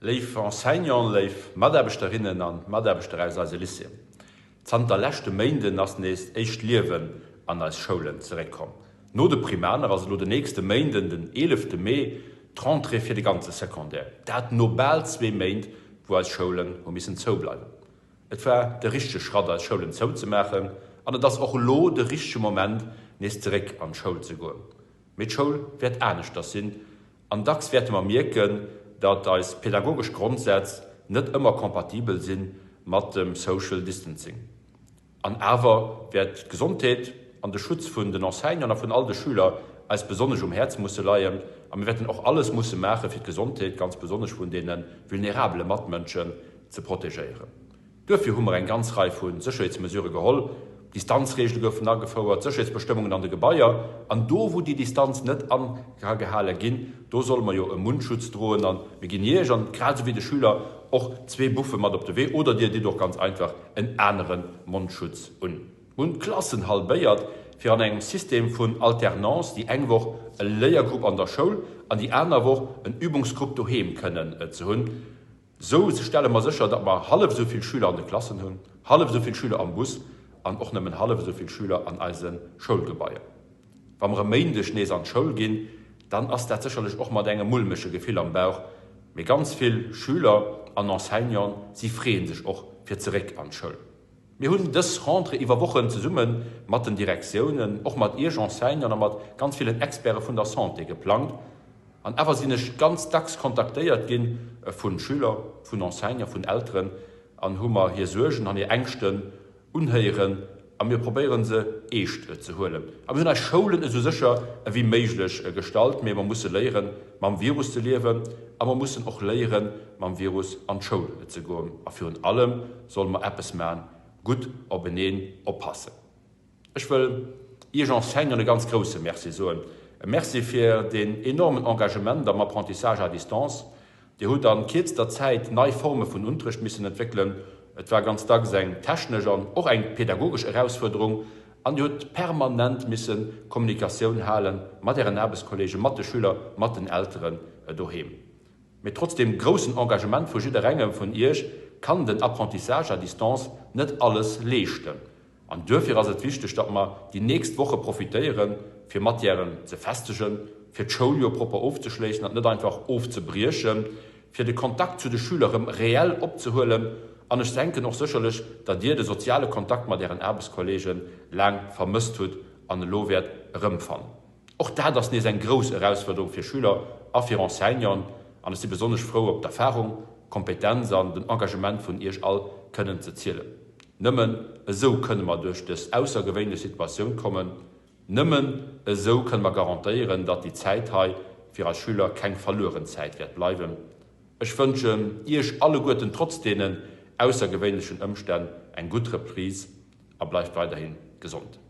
Léif Enseignanten, léif Mataarbechterinnen an Mataarbechter aus eise Lycéeën, Zanter leschte Méinden ass nees éischt Liewen an eis Schoulen zeréckkomm. No de Primaner ass elo den nächste Méinden, den eelefte Mee, d'Rentrée fir de ganze Secondaire. Dat no bal zwee Méint, wou eis Schoulen hu missen zoubleiwen. Et war de richtege Schratt, eis Schoulen zouzemaachen, an et ass och elo de richtege Moment, nees zeréck an d'Schoul ze goen. Mee d'Schoul wäert aneschters sinn, An dacks wäerte mer mierken, datt eis pädagogesch Grondsätz net ëmmer kompatibel si mat dem Social Distancing. An awer wäert d'Gesondheet an de Schutz vun den Enseignanten a vun all de Schüler eis besonnesch um Häerz musse leien. A mir wäerten och alles musse maache fir d'Gesondheet, ganz besonnesch vun deene vulnerabele Matmënschen, ze protegéieren. Duerfir hu mer eng ganz Rei vu Sécherheetsmesurë geholl, Distanzreegele goufen agefouert, Sécherheetsbestëmmungen an de Gebaier, an do wou déi Distanz net agehale ginn, do solle mer jo e Mundschutz droen. A mir ginn Iech, an grad esou wéi de Schüler, och zwee Buffe mat op de Wee, oder Dir ditt och ganz einfach en anere Mondschutz un. Mir hunn d'Klassen halbéiert, fir an engem System vun Alternance déi eng Woch e Léiergrupp an der Schoul an déi aner Woch en Übungsgrupp doheem kënnen ze hunn. Sou stelle mer sécher, datt mer hallef esou vill Schüler an de Klassen hunn, hallef esou vill Schüler am Bus an och nëmmen hallef esou vill Schüler an eise Schoulgebaier. Wa mer e Méindeg nees an d'Schoul ginn, dann ass dat sécherlech och mat engem mulmege Gefill am Bauch, mee ganz vill Schüler an Enseignanten, si freeë sech och fir zeréck an d'Schoul. Mir hunn dës Rentrée iwwer Wochen zesumme mat den Direktiounen, och mat Iech Enseignanten a mat ganz villen Experte vun der Santé geplangt. An awer sinn ech ganz dacks kontaktéiert gi vu Schüler, vun Enseignanten, vun Elteren an hu mer hir Suergen an hir Ängschten unhéieren a mir probéieren se eescht ze huelen. A mir hunn eis Schoulen esou sécher ewéi méiglech gestallt, mee mer musse léieren, mam Virus ze liewen a mer mussen och léieren, mam Virus an d'Schoul ze goen. A virun allem solle mer eppes man, gutt openeen oppassen. Ech wëll Iech Enseignanten e ganz grousse Merci soen. E Merci fir deen enormen Engagement am Apprentissage à distance. Dir hutt an kierzter Zäit nei Forme vun Unterrecht missen entwéckelen. Et war ganz dacks eng technesch an och eng pedagogesch Erausfuerderung an Dir hutt permanent misse Kommunikatioun hale mat Ären Aarbechtskolleegen, mat de Schüler, mat den Elteren doheem. Mee trotz deem groussen Engagement vu jidderengem vun Iech kann den Apprentissage à distance net alles leeschten. An duerfir ass et wichteg, datt mer déi nächst Woche profitéieren, fir Matièren ze festegen, fir d'Schouljoer propper ofzeschléissen an net einfach ofzebriechen, fir de Kontakt zu de Schüler erëm reell opzehuelen. An ech denken och sécherlech, datt Dir de soziale Kontakt mat Ären Aarbechtskolleege laang vermësst hutt an elo wäert erëmfannen. Och dat ass nees eng grouss Erausfuerderung fir Schüler a fir Enseignanten. An ech si besonnesch frou, op d'Erfahrung, d'Kompetenz an den Engagement vun Iech all kënnen ze zielen. Nëmmen esou kënne mer duerch dës aussergewéinlech Situatioun kommen. Nëmmen esou kënne mer garantéieren, datt déi Zäit hei fir eis Schüler keng verlueren Zäit wäert bleiwen. Ech wënschen Iech alleguerten trotz deenen aussergewéinlechen Ëmstänn eng gutt Reprise a bleift weiderhi gesond.